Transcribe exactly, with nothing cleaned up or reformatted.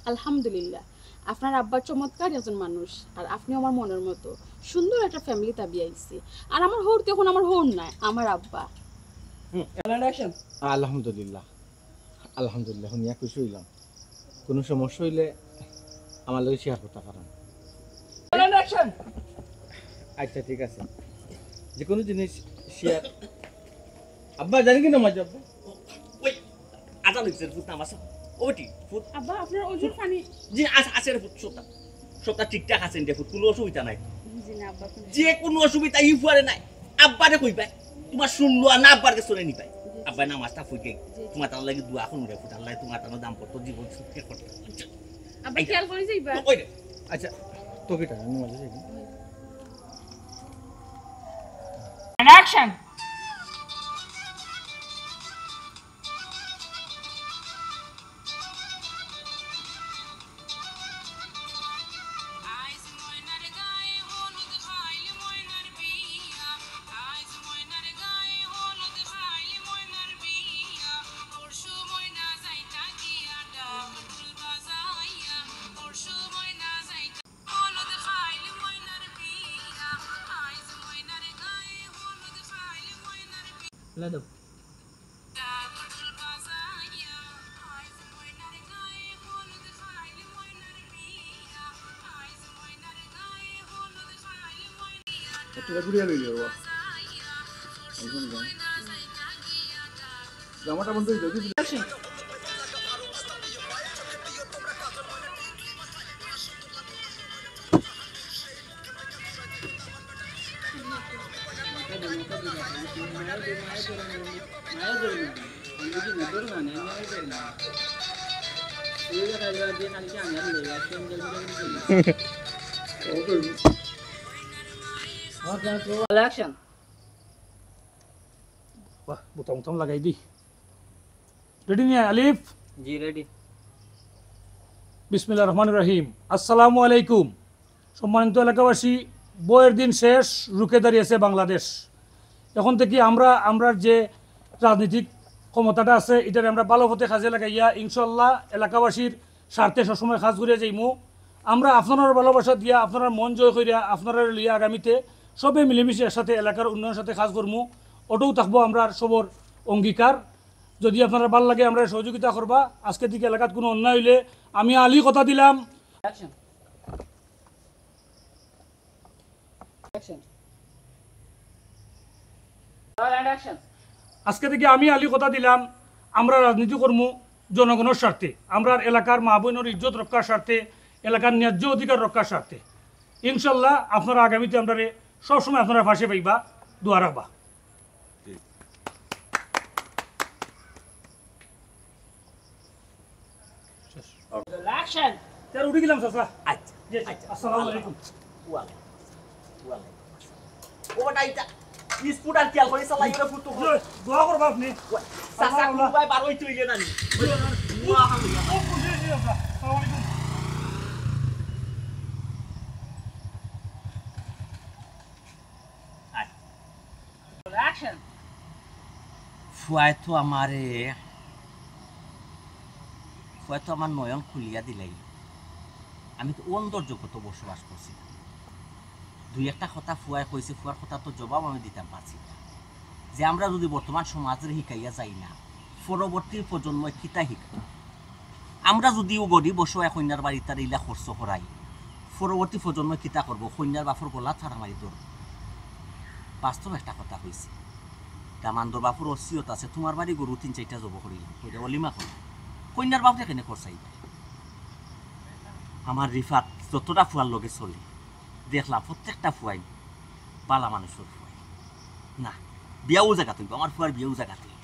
আলহামদুলিল্লাহ, আপনার আব্বা চমৎকার একজন মানুষ, আর আপনিও আমার মনের মতো। সুন্দর একটা ফ্যামিলিত বিয়া অইছে। আর আমার হউর তো অখন আমার হউর নায়, আমার আব্বা। হুম, and action। আলহামদুলিল্লাহ, আলহামদুলিল্লাহ, হুনিয়া খুশি অইলাম। কুনু সমস্যা অইলে আমার লগে শেয়ার করতা পারইন। And action। আচ্ছা, ঠিক আছে, যে কুনু জিনিস শেয়ার। আব্বা, জানি কি না মাঝে আব্বা? ওই, আজান অইছে রে ফুত, নামাজ। ও বেটি, ফুত। আব্বা, আপনার অজুর পানি। জি, আস-, আছে রে ফুত, সবটা। সবটা ঠিকঠাক আছে রে ফুত, কুনু অসুবিধা নাই। জি না আব্বা, কুনু যে কুনু অসুবিধা ই ফুয়ারে নাই। আব্বারে কইবায়, তুমার শুনলো আর না আব্বার গেছে নিবায়। জি। আব্বায় নামাজটা পড়ি। জি। তুমার তার লাগি দোয়া করমু রে ফুত, আল্লায় তুমার তার দাম্পত্য জীবন সুখে করতা। আব্বা, এই খেয়াল করি যাইবা। ওই রে। আচ্ছা, তো কিতা, আমি মাঝে যাই। And action। একটু ঘুরিয়ে লই যাবো। একদম যাও। জামাটা বন্ধ হয়ে যাবে। Action। বাহ, বোতাম বোতাম লাগাই দি। রেডি নিয়া, আলিফ? জি, রেডি। বিসমিল্লাহির রহমানির রহিম। আসসালামু আলাইকুম। সম্মানিত এলাকাবাসী, বইয়ের দিন শেষ, রুখে দাঁড়িয়েছে বাংলাদেশ। এখন থেকে আমরা, আমরার যে রাজনৈতিক ক্ষমতাটা আছে, ইটারে আমরা ভালো পথে কাজে লাগাইয়া ইনশাআল্লাহ এলাকাবাসীর স্বার্থে সবসময় কাজ করিয়া যাইমু। আমরা আপনারার ভালোবাসা দিয়া, আপনারার মন জয় করিয়া, আপনারারে লইয়া আগামীতে সবে মিলেমিশে একসাথে এলাকার উন্নয়নের সাথে কাজ করমু। ওটাও থাকবো আমরার সবর অঙ্গীকার। যদি আপনারার ভালা লাগে, আমরারে সহযোগিতা করবা। আজকে থেকে এলাকাত কুনু অন্যায় অইলে আমি আলী কথা দিলাম। Action। Action। And action। আজকে থেকে আমি আলী কথা দিলাম, আমরা রাজনীতি করমু জনগণের স্বার্থে, আমরার এলাকার মা বইনর ইজ্জত রক্ষার স্বার্থে, এলাকার ন্যায্য অধিকার রক্ষার স্বার্থে। ইনশাআল্লাহ আপনারা আগামীতে আমরারে সবসময় আপনারা পাশে পাইবা, দোয়া রাখবা। Action। স্যার, উঠি গেলাম, চাচা। আচ্ছা, জি, আচ্ছা। আসসালামু আলাইকুম। ওয়ালাইকুম। ওয়ালাইকুম আসসালাম। ও বেটা, ইটা স্কুটার খেয়াল করি চালাই, ওরে ফুট তো। জি, দোয়া করবা আপনি। ওয়া-, চাচা, আল্লাহ, আল্লাহ। কোন ভাই বার হইতে হইলে না নি? জি, স্যার। ওয়া, আলহামদুলিল্লাহ। ও, জি, জি, স্যার। আসসালামু আলাইকুম। আয়। Action। ফুয়ায় তো আমারে, ফুয়ায় তো আমার নয়ন খুলিয়া দিলাই। আমি তো অন্ধর জগতো বসবাস করছি। দুই একটা কথা ফুয়ায় কইছে, ফুয়ার কথা তো জবাব আমি দিতাম পারছি না। যে আমরা যদি বর্তমান সমাজরে হিকাইয়া যাই না, পরবর্তী প্রজন্ময় কিতা হিকবো? আমরা যদিও গরিব অসহায় কইন্যার বাড়িত তারে ইলা খরচ করাই, পরবর্তী প্রজন্ময় কিতা করবো? কইন্যার বাপর গলাত ফাড়া মারি ধরবো। বাস্তব একটা কথা কইছি। দামান্দর বাপর ওসিয়ত আছে, তুমার বাড়ি গরু তিন চাইরটা জবো করিলাম, কইরা অলিমা করলাম। কইন্যার বাপরে কেনে খরচাইবা? আমার রিফাত যতটা ফুয়ার লগে চলে, দেখলাম প্রত্যেকটা ফুয়াই বালা মানুষর ফুয়াই। না, বিয়াও জাগাত অইবো, আমার ফুয়ার বিয়াও জাগাত অইবো।